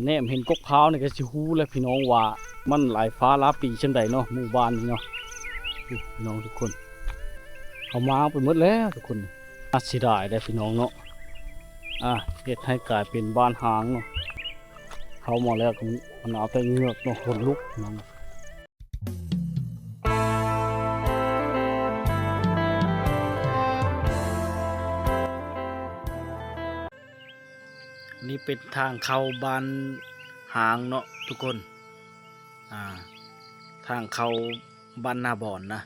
ແນມເຫັນກົກພ້າວນີ້ກໍຊິຮູ້ແລ້ວພີ່ນ້ອງວ່າມັນຫຼາຍຟ້າຫຼາຍປີຈັ່ງໃດເນາະ ໝູ່ບ້ານນີ້ເນາະ. ນີ້ພີ່ນ້ອງທຸກຄົນ ເຂົາມາໄປໝົດແລ້ວທຸກຄົນ. ອາ ເສຍດາຍເດ້ພີ່ນ້ອງເນາະ ອາ ເຮັດໃຫ້ກາຍເປັນບ້ານຮ້າງເນາະ. ເຂົ້າມາແລ້ວກໍມັນເອົາແຕ່ເງືອກເນາະ ຂົນລຸກພີ່ນ້ອງ. ນີ້ເປັນທາງເຂົ້າບ້ານຮ້າງເນາະທຸກຄົນ ອາ ທາງເຂົ້າບ້ານນາບອນນະ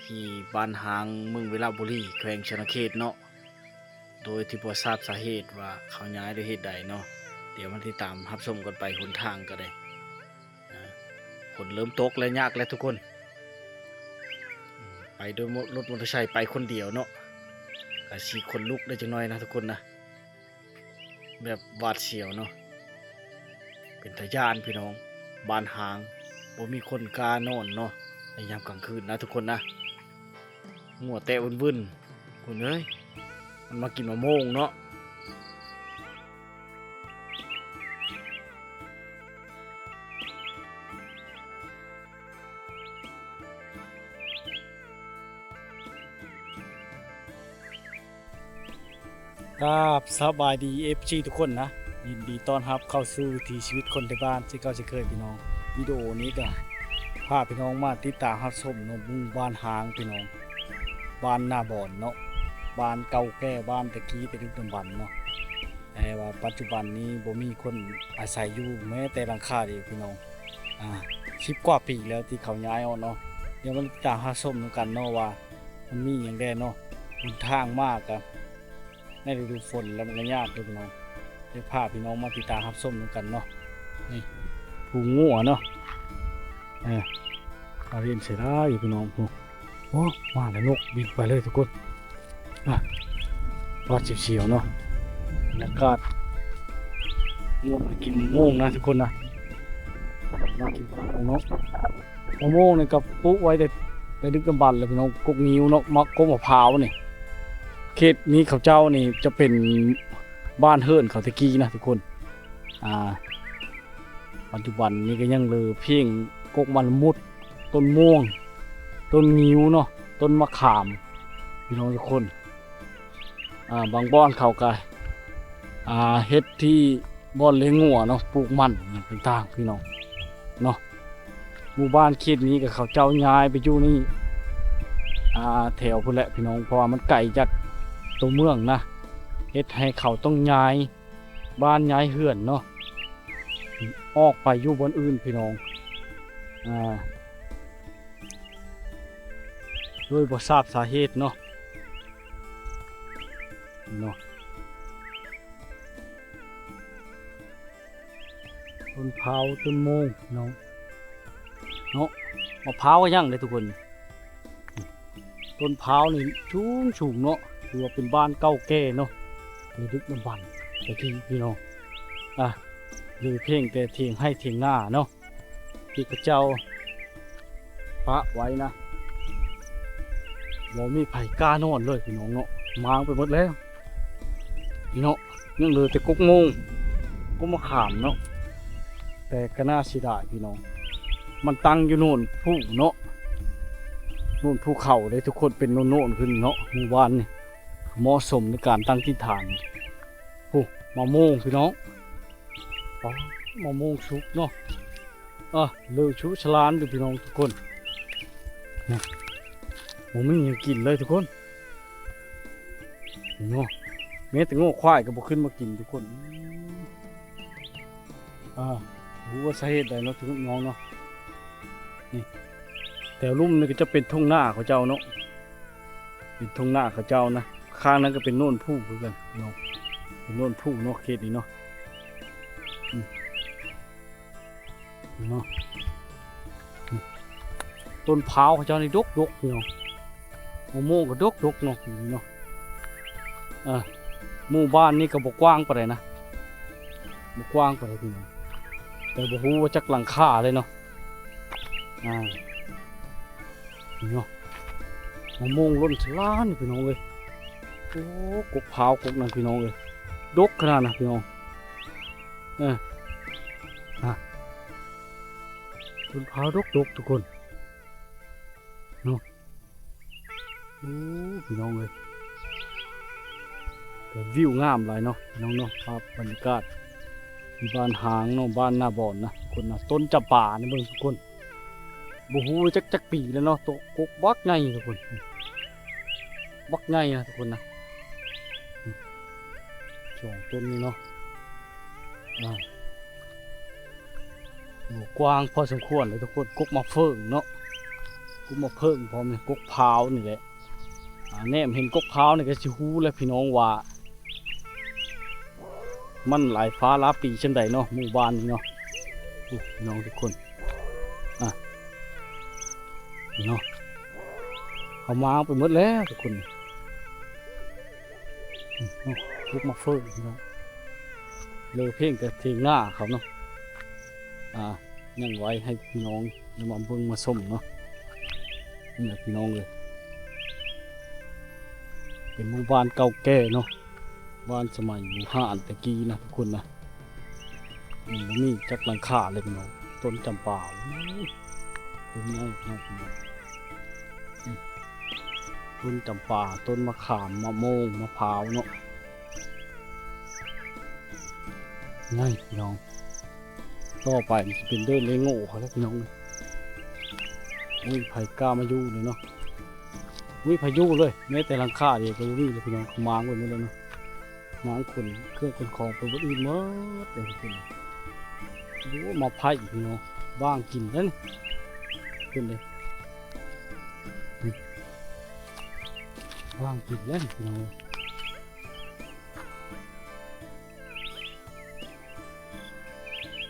ທີ່ບ້ານຮ້າງ ເມືອງວິລະບູລີ ແຂວງສະຫວັນນະເຂດເນາະ. ໂດຍທີ່ບໍ່ຊາບສາເຫດວ່າເຂົາຍ້າຍດ້ວຍເຫດໃດເນາະ ດຽວມາຕິດຕາມຮັບຊົມກັນໄປ. ຫົນທາງກໍໄດ້ ອາ ຝົນເລີ່ມຕົກແລ້ວ ຍາກແລ້ວທຸກຄົນ. ໄປໂດຍ ລົດມໍເຕີໄຊໄປຄົນດຽວເນາະ ກະຊິຂົນລຸກໄດ້ຈັກໜ້ອຍນະທຸກຄົນນະ ແບບຫວາດສຽວເນາະ ເປັນຕາຢ້ານພີ່ນ້ອງ. ບ້ານຮ້າງ ບໍ່ມີຄົນກ້ານອນເນາະ ໃນຍາມກາງຄືນນະທຸກຄົນນະ. ງົວແຕະວຶ່ນໆ ພຸ້ນເອີຍ ມັນມາກິນມະມ່ວງເນາະ. ກາບສະບາຍດີ ເອັຟຊີ ທຸກຄົນນະ ຍິນດີຕ້ອນຮັບເຂົ້າສູ່ວິຖີຊີວິດຄົນໄທບ້ານ ເຊັ່ນເກົ່າເຊັ່ນເຄີຍພີ່ນ້ອງ. ວິດີໂອນີ້ກະພາພີ່ນ້ອງມາຕິດຕາມຮັບຊົມເນາະ ໝູ່ບ້ານຮ້າງພີ່ນ້ອງ ບ້ານນາບອນເນາະ ບ້ານເກົ່າແກ່ ບ້ານແຕ່ກີ້ແຕ່ດຶກດຳບັນເນາະ. ແຕ່ວ່າປັດຈຸບັນນີ້ບໍ່ມີຄົນອາໄສຢູ່ແມ້ແຕ່ຫຼັງຄາດຽວພີ່ນ້ອງ ອາ ສິບກວ່າປີແລ້ວທີ່ເຂົາຍ້າຍອອກເນາະ. ດຽວມາຕິດຕາມຮັບຊົມນຳກັນເນາະວ່າມັນມີຫຍັງແດ່ເນາະ. ຫົນທາງມາກະໃນລະດູຝົນແລ້ວມັນກະຍາກເດີພີ່ນ້ອງ. ດຽວພາພີ່ນ້ອງມາຕິດຕາມຮັບຊົມນຳກັນເນາະ. ນີ້ ຝູງງົວເນາະ ເອີ ອາ ເຫັນເສຍດາຍຢູ່ພີ່ນ້ອງ. ໂອ້ ມາແລ້ວ ນົກບິນໄປເລີຍທຸກຄົນ. ອາ ຫວາດສຽວໆເນາະ ບັນຍາກາດ. ງົວກິນມະມ່ວງນະທຸກຄົນນະ ມາກິນມະມ່ວງເນາະ. ມະມ່ວງນີ້ກໍປູກໄວ້ແຕ່ ແຕ່ດຶກດຳບັນແລ້ວພີ່ນ້ອງ. ກົກງິ້ວເນາະ ມະ ກົກມະພ້າວນີ້ ເຂດນີ້ເຂົາເຈົ້ານີ້ຈະເປັນບ້ານເຮືອນເຂົາແຕ່ກີ້ນະທຸກຄົນ. ອາ ປັດຈຸບັນນີ້ກໍຍັງເຫຼືອພຽງກົກມະລະມຸດ ຕົ້ນມ່ວງ ຕົ້ນງິ້ວເນາະ ຕົ້ນມະຂາມ ພີ່ນ້ອງທຸກຄົນ. ອາ ບາງບ່ອນເຂົາກໍ ອາ ເຮັດທີ່ບ່ອນລ້ຽງງົວເນາະ ປູກມັນຫຍັງຕ່າງໆ ພີ່ນ້ອງເນາະ. ໝູ່ບ້ານເຂດນີ້ກໍເຂົາເຈົ້າຍ້າຍໄປຢູ່ນີ້ ອາ ແຖວພຸ້ນແຫຼະພີ່ນ້ອງ ເພາະວ່າມັນໄກຈາກຕົວເມືອງນະ ເຮັດໃຫ້ເຂົາຕ້ອງຍ້າຍ ບ້ານຍ້າຍເຮືອນເນາະ ອອກໄປຢູ່ບ່ອນອື່ນພີ່ນ້ອງ ອາ ໂດຍບໍ່ຊາບສາເຫດເນາະ ເນາະ. ຕົ້ນພ້າວ ຕົ້ນໂມງເນາະ ເນາະ ມະພ້າວກໍຍັງເດ້ທຸກຄົນ. ຕົ້ນພ້າວນີ້ສູງໆເນາະ ຖືວ່າເປັນບ້ານເກົ່າແກ່ເນາະ ໃນດຶກດຳບັນແຕ່ກີ້ພີ່ນ້ອງ. ອາ ເຫຼືອພຽງແຕ່ຖຽງໄຮ່ຖຽງນາເນາະ ທີ່ເຂົາເຈົ້າປະໄວ້ນະ ບໍ່ມີໃຜກ້ານອນເລີຍພີ່ນ້ອງເນາະ ມ້າງໄປໝົດແລ້ວ. ນີ້ເນາະ ຍັງເຫຼືອແຕ່ກົກໂມງ ກົກມະຂາມເນາະ. ແຕ່ກໍໜ້າເສຍດາຍພີ່ນ້ອງ ມັນຕັ້ງຢູ່ໂນນພູເນາະ ໂນນພູເຂົາເດ້ທຸກຄົນ ເປັນໂນນໆຂຶ້ນເນາະ. ໝູ່ບ້ານນີ້ເໝາະສົມໃນການຕັ້ງຖິ່ນຖານ. ໂອ້ ມະມ່ວງພີ່ນ້ອງ ປາ ມະມ່ວງສຸກເນາະ. ເອີ ເລີກຊຸສະຫຼານຢູ່ພີ່ນ້ອງທຸກຄົນ ນີ້ ບໍ່ມີຫຍັງກິນເລີຍທຸກຄົນເນາະ. ແມ້ແຕ່ງົວຄວາຍກໍບໍ່ຂຶ້ນມາກິນທຸກຄົນ. ອາ ບໍ່ຮູ້ວ່າສາເຫດໃດເນາະ ພີ່ນ້ອງເນາະ. ນີ້ ແຖວລຸ່ມນີ້ກໍຈະເປັນທົ່ງນາເຂົາເຈົ້າເນາະ ເປັນທົ່ງນາເຂົາເຈົ້ານະ. ຂ້າງນັ້ນກໍເປັນໂນນພູຄືກັນເນາະ ເປັນໂນນພູເນາະ ເຂດນີ້ເນາະ. ອືມ ເນາະ ອືມ ຕົ້ນພ້າວເຂົາເຈົ້ານີ້ດົກໆ ພີ່ນ້ອງ ມະມ່ວງກໍດົກໆເນາະ ນີ້ເນາະ. ເອີ ໝູ່ບ້ານນີ້ກໍບໍ່ກວ້າງປານໃດນະ ບໍ່ກວ້າງປານໃດພີ່ນ້ອງ ແຕ່ບໍ່ຮູ້ວ່າຈັກຫຼັງຄາເລີຍເນາະ. ອາ ເນາະ ມະມ່ວງຫຼົ່ນສະຫຼານພີ່ນ້ອງເອີຍ. ໂອ້ ກົກພ້າວກົກນັ້ນພີ່ນ້ອງເອີຍ ດົກຂະໜາດນະພີ່ນ້ອງ. ເອີ ຮະ ຕົ້ນພ້າວດົກໆ ທຸກຄົນເນາະ. ໂອ້ ພີ່ນ້ອງເອີຍ ແຕ່ວິວງາມຫຼາຍເນາະ ພີ່ນ້ອງເນາະ. ພາບບັນຍາກາດທີ່ບ້ານຫາງເນາະ ບ້ານນາບອນນະ ທຸກຄົນນະ. ຕົ້ນຈຳປານີ້ເບິ່ງ ທຸກຄົນ ບໍ່ຮູ້ຈັກ ຈັກປີແລ້ວເນາະ. ໂຕ ກົກບັກໃຫຍ່ ທຸກຄົນ ບັກໃຫຍ່ນະ ທຸກຄົນນະ. ສອງຕົ້ນນີ້ເນາະ ອ່າ ໂອ້ ກວ້າງພໍສົມຄວນເລີຍ ທຸກຄົນ. ກົກໝາກເຝີງເນາະ ກົກໝາກເຝີງ ພ້ອມນີ້ ກົກພ້າວນີ້ແຫຼະ. ອ່າ ແນມເຫັນກົກພ້າວນີ້ກໍຊິຮູ້ແລ້ວ ພີ່ນ້ອງ ວ່າມັນຫຼາຍຟ້າຫຼາຍປີສ່ຳໃດເນາະ ໝູ່ບ້ານນີ້ເນາະ. ໂອ້ ພີ່ນ້ອງທຸກຄົນ ອ່າ ນີ້ເນາະ ເຂົ້າມາໄປໝົດແລ້ວ ທຸກຄົນ. ອືມ ເນາະ ປົກໝາກເຝີງພີ່ນ້ອງ ເລີເພງແຕ່ຖຽງນາເຂົາເນາະ. ອ່າ ຍັງໄວ້ໃຫ້ພີ່ນ້ອງໄດ້ມາເບິ່ງມາຊົມເນາະ. ນີ້ແຫຼະພີ່ນ້ອງເອີຍ ເປັນໝູ່ບ້ານເກົ່າແກ່ເນາະ ບ້ານສະໄໝບູຮານແຕ່ກີ້ນະ ທຸກຄົນນະ. ອືມ ບໍ່ມີຈັກຫຼັງຄາເລີຍພີ່ນ້ອງ. ຕົ້ນຈຳປາ ໂອ້ຍ ຕົ້ນໃຫຍ່ຂະໜາດນີ້. ອືມ ຕົ້ນຈຳປາ ຕົ້ນມະຂາມ ມະມ່ວງ ມະພ້າວເນາະ. ນີ້ພີ່ນ້ອງ ຕໍ່ໄປມັນຊິເປັນເດີ່ນເລໂງ່ເຂົາແລ້ວ ພີ່ນ້ອງ. ໂອ້ຍ ໃຜກ້າມາຢູ່ເລີຍເນາະ ບໍ່ມີໃຜຢູ່ເລີຍ ແມ້ແຕ່ຫຼັງຄາດຽວກໍບໍ່ມີເລີຍ ພີ່ນ້ອງ. ເຂົາມ້າງໄວ້ໝົດແລ້ວເນາະ ມ້າງຂົນເຄື່ອງຂົນຂອງໄປບ່ອນອື່ນໝົດເລີຍ ພີ່ນ້ອງ. ໂອ້ ໝາກໄຜ່ພີ່ນ້ອງ ຫວ່າງກິນແລ້ວນີ້ ເພິ່ນເດ້ ນີ້ ຫວ່າງກິນແລ້ວນີ້ ພີ່ນ້ອງ.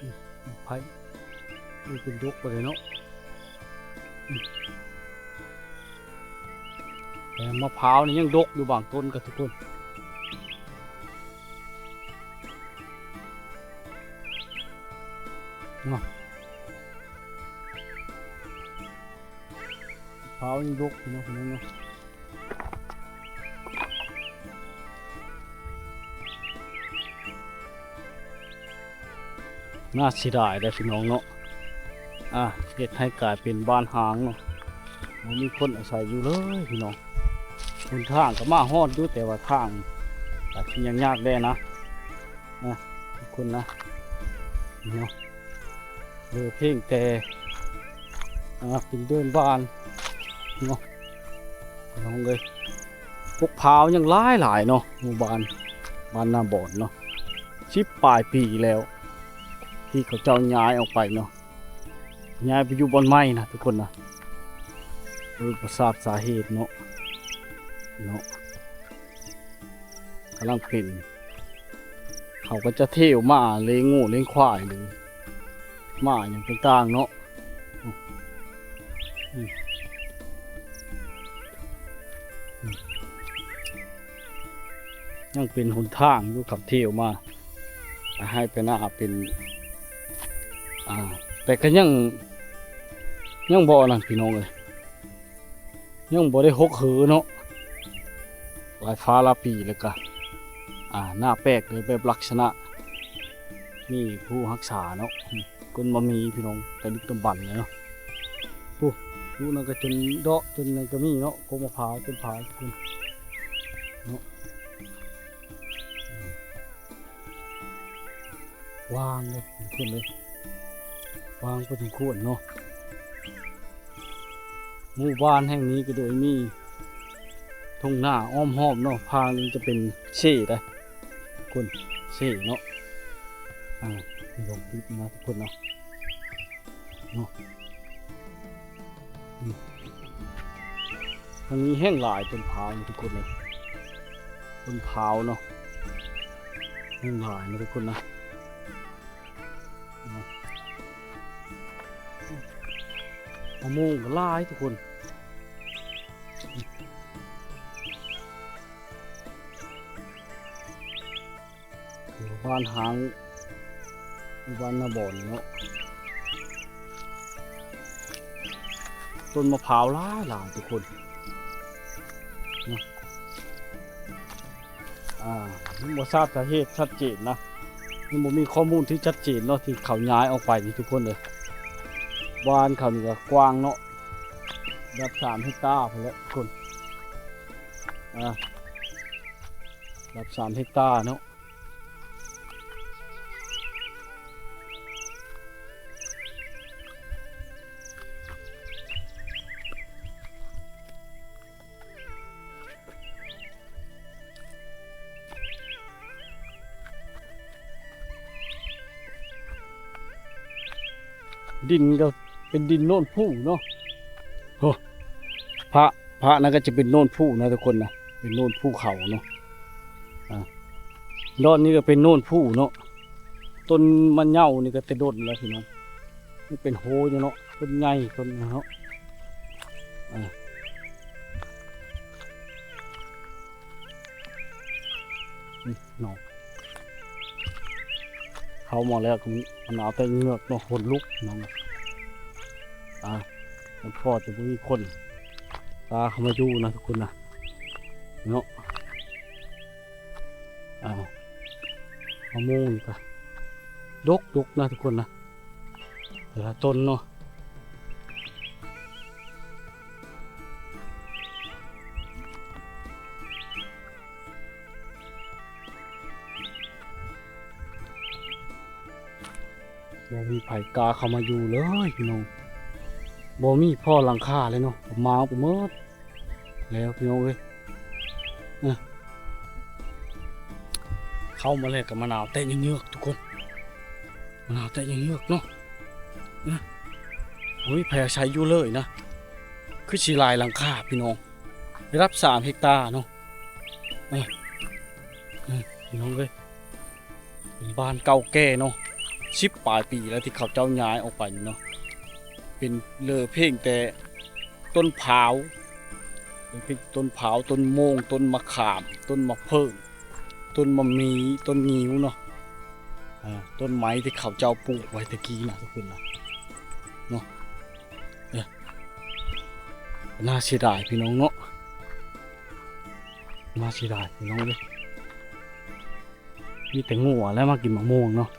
ອືມ ໝາກໄຜ່ ນີ້ເປັນດົກໄປເລີຍເນາະ. ອືມ ແຕ່ມະພ້າວນີ້ຍັງດົກຢູ່ບາງຕົ້ນກໍ ທຸກຄົນເນາະ. ພ້າວຍັງດົກຢູ່ເນາະ ພີ່ນ້ອງເນາະ. ໜ້າເສຍດາຍເດ້ພີ່ນ້ອງເນາະ. ອ່າ ເຮັດໃຫ້ກາຍເປັນບ້ານຮ້າງເນາະ ບໍ່ມີຄົນອາໄສຢູ່ເລີຍພີ່ນ້ອງ. ຫົນທາງກໍມາຮອດຢູ່ ແຕ່ວ່າທາງກໍຊິຍາກໆແດ່ນະ ນະ ທຸກຄົນນະ ເນາະ. ເຫຼືອພຽງແຕ່ ອ່າ ເປັນເດີ່ນບ້ານເນາະ ພີ່ນ້ອງເອີຍ. ພວກພ້າວຍັງຫຼາຍໆເນາະ ໝູ່ບ້ານ ບ້ານນາບອນເນາະ. ສິບປາຍປີແລ້ວ ທີ່ເຂົາເຈົ້າຍ້າຍອອກໄປເນາະ ຍ້າຍໄປຢູ່ບ່ອນໃໝ່ນະ ທຸກຄົນນະ. ເອີ ບໍ່ຊາບສາເຫດເນາະ ເນາະ ກຳລັງເປັນ ເຂົາກໍຈະເທອອກມາລ້ຽງງົວລ້ຽງຄວາຍ ຫຼື ໝາຫຍັງຕ່າງໆເນາະ. ອືມ ອືມ ຍັງເປັນຫົນທາງຢູ່ ຂັບເທອອກມາ ໃຫ້ໄປນາເປັນ ອ່າ ແຕ່ກໍຍັງ ຍັງບໍ່ນັ້ນ ພີ່ນ້ອງເອີຍ. ຍັງບໍ່ໄດ້ຫົກເຫີເນາະ ຫຼາຍຟ້າຫຼາຍປີແລ້ວກະ ອ່າ ໜ້າແປກເລີຍ ແບບລັກສະນະມີຜູ້ຮັກສາເນາະ. ອືມ ກົ້ນບໍ່ມີ ພີ່ນ້ອງ ແຕ່ດຶກດຳບັນເລີຍເນາະ. ໂອ້ ຢູ່ນັ້ນກໍຈົນເດາະ ຈົນນັ້ນກໍມີເນາະ ກົກມະພ້າວ ຕົ້ນພ້າວ ເນາະ. ອືມ ກວ້າງເດ້ທຸກຄົນເອີຍ ກວ້າງພໍສົມຄວນເນາະ. ໝູ່ບ້ານແຫ່ງນີ້ກໍໂດຍມີທົ່ງນາອ້ອມຮອບເນາະ. ພາງນີ້ຈະເປັນເຊໄດ໋ ຄົນເຊເນາະ. ອ່າ ລົງຄລິບນະທຸກຄົນເນາະ ເນາະ. ອືມ ທາງນີ້ແຮ່ງຫຼາຍຕົ້ນພ້າວນີ້ທຸກຄົນເອີຍ ຕົ້ນພ້າວເນາະ ແຮ່ງຫຼາຍນະທຸກຄົນນະ. ອືມ ມະມ່ວງກໍຫຼາຍທຸກຄົນ. ຢູ່ບ້ານຮ້າງ ຢູ່ບ້ານນາບອນເນາະ ຕົ້ນມະພ້າວຫຼາຍໆ ທຸກຄົນເນາະ. ອ່າ ຍັງບໍ່ຊາບສາເຫດຊັດເຈນນະ ຍັງບໍ່ມີຂໍ້ມູນທີ່ຊັດເຈນເນາະ ທີ່ເຂົາຍ້າຍອອກໄປນີ້ທຸກຄົນເອີຍ. ບ້ານເຂົານີ້ກໍກວ້າງເນາະ ລະດັບສາມເຮັກຕາພຸ້ນແຫຼະທຸກຄົນ ອ່າ ລະດັບສາມເຮັກຕາເນາະ. ດິນກໍເປັນດິນໂນນພູເນາະ. ໂອ້ ພະ ພະນັ້ນກໍຈະເປັນໂນນພູນະທຸກຄົນນະ ເປັນໂນນພູເຂົາເນາະ. ອ່າ ດອນນີ້ກໍເປັນໂນນພູເນາະ. ຕົ້ນມະເຍົານີ້ກໍແຕ່ດົນແລ້ວພີ່ນ້ອງ ມັນເປັນໂຮຢູ່ເນາະ ຕົ້ນໃຫຍ່ຕົ້ນເນາະ. ອ່າ ນີ້ເນາະ ເຂົ້າມາແລ້ວກໍມັນເອົາແຕ່ເງືອກເນາະ ຂົນລຸກເນາະ. ອ່າ ມັນພໍຈະບໍ່ມີຄົນ ພາເຂົ້າມາຢູ່ນະທຸກຄົນນະ ເນາະ. ອ່າ ມະມ່ວງນີ້ກໍດົກໆນະທຸກຄົນນະ ແຕ່ລະຕົ້ນເນາະ. ບໍ່ມີໃຜກ້າເຂົ້າມາຢູ່ເລີຍພີ່ນ້ອງ ບໍ່ມີພໍຫຼັງຄາເລີຍເນາະ ໝາວໄປໝົດແລ້ວພີ່ນ້ອງເອີຍ. ເອີ ເຂົ້າມາແລ້ວກໍມະນາວແຕະເຍືອກໆທຸກຄົນ ມະນາວແຕະເຍືອກໆເນາະ. ເອີ ບໍ່ມີໃຜອາໄສຢູ່ເລີຍນະ ຄືຊິຫຼາຍຫຼັງຄາພີ່ນ້ອງ ໄດ້ຮັບສາມເຮັກຕາເນາະ. ເອີ ເອີ ພີ່ນ້ອງເອີຍ ເປັນບ້ານເກົ່າແກ່ເນາະ ສິບປາຍປີແລ້ວທີ່ເຂົາເຈົ້າຍ້າຍອອກໄປນີ້ເນາະ. ເປັນເຫຼືອພຽງແຕ່ຕົ້ນພ້າວ ເຫຼືອພຽງແຕ່ຕົ້ນພ້າວ ຕົ້ນໂມງ ຕົ້ນມະຂາມ ຕົ້ນມະເຜິ້ງ ຕົ້ນມະໝີ່ ຕົ້ນງິ້ວເນາະ. ອ່າ ຕົ້ນໄມ້ທີ່ເຂົາເຈົ້າປູກໄວ້ແຕ່ກີ້ນະທຸກຄົນນະ ເນາະ. ເອີ ໜ້າເສຍດາຍພີ່ນ້ອງເນາະ ໜ້າເສຍດາຍພີ່ນ້ອງເອີຍ. ມີແຕ່ງົວແຫຼະມາກິນໝາກມ່ວງເນາະ.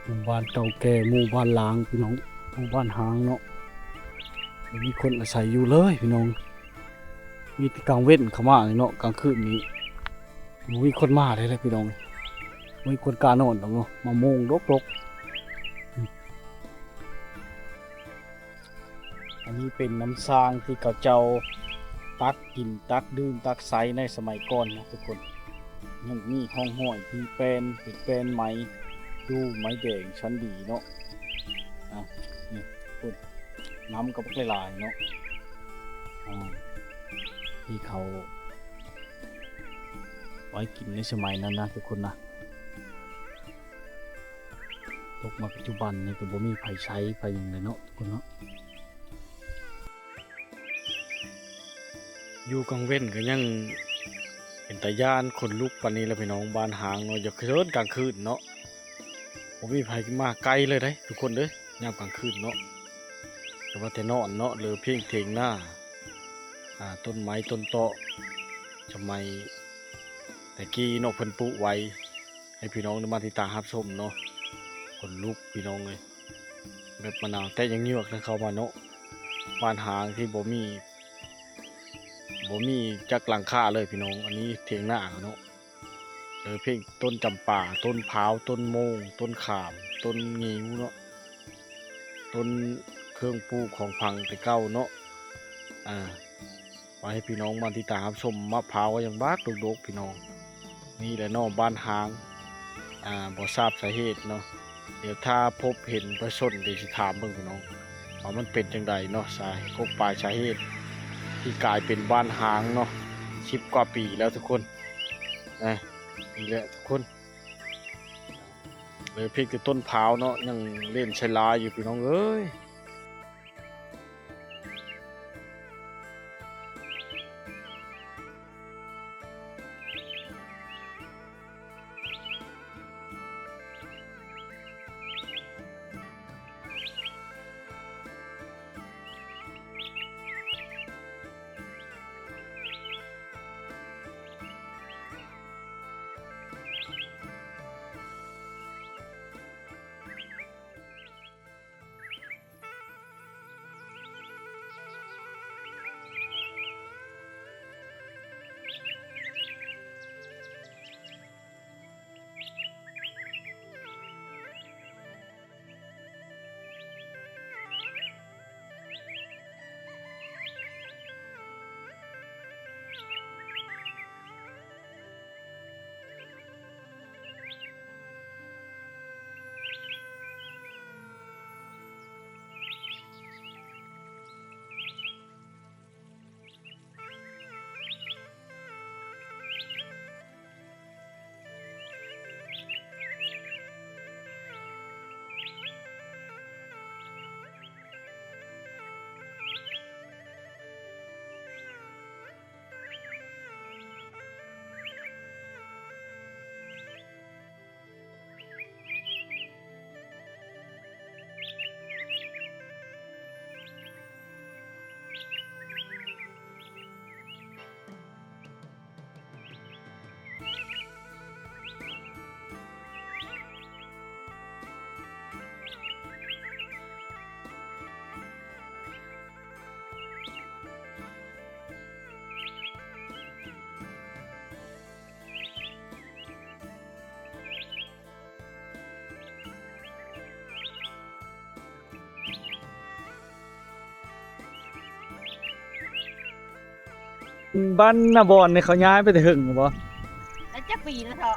ໝູ່ບ້ານເກົ່າແກ່ ໝູ່ບ້ານລ້າງພີ່ນ້ອງ ໝູ່ບ້ານຮ້າງເນາະ ບໍ່ມີຄົນອາໄສຢູ່ເລີຍພີ່ນ້ອງ. ມີແຕ່ກາງເວັນເຂົ້າມານີ້ເນາະ ກາງຄືນນີ້ບໍ່ມີຄົນມາເລີຍແຫຼະພີ່ນ້ອງ ບໍ່ມີຄົນກ້ານອນດອກເນາະ ໝາກມ່ວງດົກໆ. ອັນນີ້ເປັນນ້ຳສ້າງທີ່ເຂົາເຈົ້າຕັກກິນ ຕັກດື່ມ ຕັກໃຊ້ໃນສະໄໝກ່ອນນະທຸກຄົນ. ຍັງມີຮ່ອງຮອຍທີ່ແປ້ນ ເປັນແປ້ນໄມ້ດູ່ໄມ້ແດງຊັ້ນດີເນາະ. ອ່າ ນີ້ພຸ້ນ ນ້ຳກໍບັກຫຼາຍໆເນາະ ອ່າ ທີ່ເຂົາໄວ້ກິນໃນສະໄໝນັ້ນນະທຸກຄົນນະ. ຕົກມາປັດຈຸບັນນີ້ກໍບໍ່ມີໃຜໃຊ້ໃຜຫຍັງເລີຍເນາະທຸກຄົນເນາະ. ຢູ່ກາງເວັນກໍຍັງເປັນຕາຢ້ານຂົນລຸກປານນີ້ແຫຼະພີ່ນ້ອງ. ບ້ານຮ້າງເນາະ ຢ່າເຊີນກາງຄືນເນາະ ບໍ່ມີໃຜມາໃກ້ເລີຍເດ້ທຸກຄົນເດີ ຍາມກາງຄືນເນາະ. ແຕ່ວ່າແຕ່ນອນເນາະ ເຫຼືອພຽງຖຽງນາ ອ່າ ຕົ້ນໄມ້ຕົ້ນເຕາະ ສະໄໝແຕ່ກີ້ເນາະ ເພິ່ນປູກໄວ້ ໃຫ້ພີ່ນ້ອງໄດ້ມາຕິດຕາມຮັບຊົມເນາະ. ຂົນລຸກພີ່ນ້ອງເອີຍ ແບບມະນາວແຕະເຍືອກໆນະ ເຂົ້າມາເນາະ. ບ້ານຮ້າງທີ່ບໍ່ມີ ບໍ່ມີຈັກຫຼັງຄາເລີຍພີ່ນ້ອງ. ອັນນີ້ຖຽງນາເນາະ ເອີ ເພງຕົ້ນຈຳປາ ຕົ້ນພ້າວ ຕົ້ນໂມງ ຕົ້ນຂາມ ຕົ້ນງິ້ວເນາະ ຕົ້ນເຄື່ອງປູກຂອງຝັງແຕ່ເກົ່າເນາະ. ອ່າ ໄວ້ໃຫ້ພີ່ນ້ອງມາຕິດຕາມຮັບຊົມ. ມະພ້າວກໍຍັງບັກດົກໆ ພີ່ນ້ອງ. ນີ້ແຫຼະເນາະ ບ້ານຮ້າງ ອ່າ ບໍ່ຊາບສາເຫດເນາະ. ດຽວຖ້າພົບເຫັນປະຊາຊົນ ດຽວຊິຖາມເບິ່ງພີ່ນ້ອງ ວ່າມັນເປັນຈັ່ງໃດເນາະ ສາ ກົກປາຍສາເຫດທີ່ກາຍເປັນບ້ານຮ້າງເນາະ. ສິບກວ່າປີແລ້ວທຸກຄົນ ນະ ນີ້ແຫຼະທຸກຄົນ. ເຫຼືອພຽງແຕ່ຕົ້ນພ້າວເນາະ ຍັງເຫຼັ້ນໃສ່ລາຢູ່ ພີ່ນ້ອງເອີຍ. ບ້ານນາບອນນີ້ເຂົາຍ້າຍໄປແຕ່ເຫິງແລ້ວບໍ່? ແລ້ວຈັກປີແລ້ວເທາະ?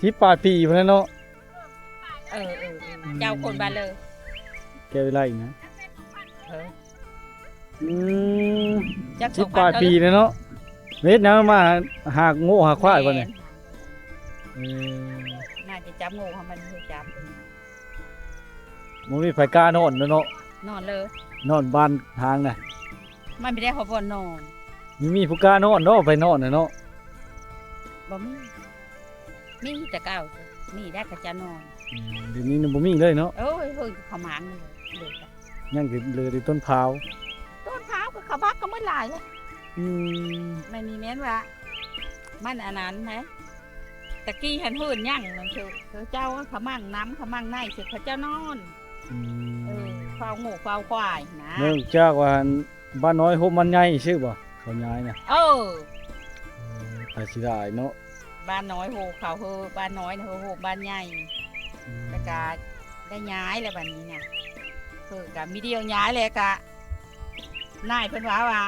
ສິບປາຍປີພຸ້ນແຫຼະເນາະ. ເອີໆໆ ເຈົ້າຄົນບ້ານເລີຍ ແກ້ວວິໄລນະ. ເອີ ອືມ ຈັກ ສິບປາຍປີແລ້ວເນາະ. ເຮັດຫຍັງມາຫາງົວຫາຄວາຍບໍ່ນີ້? ເອີ ໜ້າຈະຈັບງົວເຮົາ ມັນບໍ່ຈັບ. ບໍ່ມີໃຜກ້ານອນເນາະ. ນອນເລີຍ ນອນບ້ານທາງນະ ມັນບໍ່ໄດ້ຮອດບ່ອນນອນ. ມີ ມີຜູ້ກ້ານອນເນາະ ໄປນອນນະເນາະ. ບໍ່ມີ ມີແຕ່ເກົ່າ ມີໄດ້ເຂົາເຈົ້ານອນ. ອືມ ດຽວນີ້ນະບໍ່ມີເລີຍເນາະ. ໂອ້ຍ ເຮີ້ຍ ເຂົາມ້າງເລີຍ ເລີຍ ຍັງເຫຼືອແຕ່ຕົ້ນພ້າວ. ຕົ້ນພ້າວກໍເຂົາບັກກໍໝົດຫຼາຍແລ້ວ. ອືມ ມັນມີແມ່ນວ່າ ມັນອັນນັ້ນນະ ຕະກີ້ຫັ້ນເຮີ້ນຍັງນັ້ນ ເຂົາເຈົ້າຂະມັງນ້ຳຂະມັງໃນ ເຂົາເຈົ້ານອນ. ອືມ ເອີ ເຝົ້າງົວເຝົ້າຄວາຍນະ. ເນື່ອງຈາກວ່າບ້ານນ້ອຍໂຮມບ້ານໃຫຍ່ຊື່ບໍ່ ເຂົາຍ້າຍນະ? ເອີ ເອີ ໄປຊິໄດ້ເນາະ. ບ້ານນ້ອຍໂຮ ເຂົາເຮີບ້ານນ້ອຍນະ ເຮີໂຮມບ້ານໃຫຍ່. ອືມ ແລ້ວກະໄດ້ຍ້າຍແລ້ວບັດນີ້ນະ ເຮີກະມີດຽວຍ້າຍແລ້ວກະ ນາຍເພິ່ນວ່າວ່າ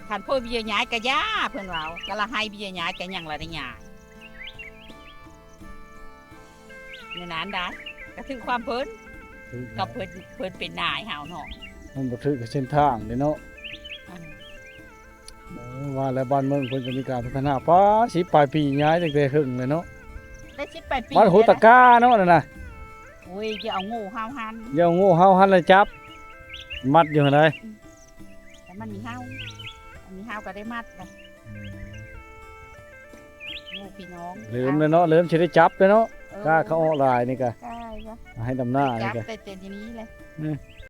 ຄັນເພິ່ນບໍ່ຢາກຍ້າຍກະຢ່າ ເພິ່ນວ່າ ກະລະໃຫ້ບໍ່ຢາກຍ້າຍກະຍັງລະໄດ້ຍ້າຍ ແນວນັ້ນດາ ກະຖືກຄວາມເພິ່ນ ຖືກ ກັບເພິ່ນ ເພິ່ນເປັນນາຍເຮົາເນາະ. ມັນບໍ່ຖືກກັບເສັ້ນທາງເດ້ເນາະ. ອືມ ໂອ້ ວ່າແລ້ວບ້ານເມືອງເພິ່ນກໍມີການພັດທະນາ ປາ ສິບປາຍປີ ຍ້າຍຕັ້ງແຕ່ເຫິງແລ້ວເນາະ. ໄດ້ສິບປາຍປີ ບ້ານໂຮຕະກາເນາະນັ້ນນະ. ໂອ້ຍ ຢ່າເອົາໂງ່ເຮົາຫັ້ນ ຢ່າເອົາໂງ່ເຮົາຫັ້ນລະຈັບ ມັດຢູ່ຫັ້ນໃດ. ອືມ ແຕ່ມັນມີເຮົາ ມັນມີເຮົາກໍໄດ້ມັດລະ. ອືມ ໂອ້ ພີ່ນ້ອງ ເລີ່ມແລ້ວເນາະ ເລີ່ມຊິໄດ້ຈັບແລ້ວເນາະ. ເອີ ກ້າເຂົາອອກຫຼາຍນີ້ກະ ກ້າ ໃຫ້ດຳໜ້ານີ້ກະຈັບແຕ່ ແຕ່ນີ້ແຫຼະ. ອືມ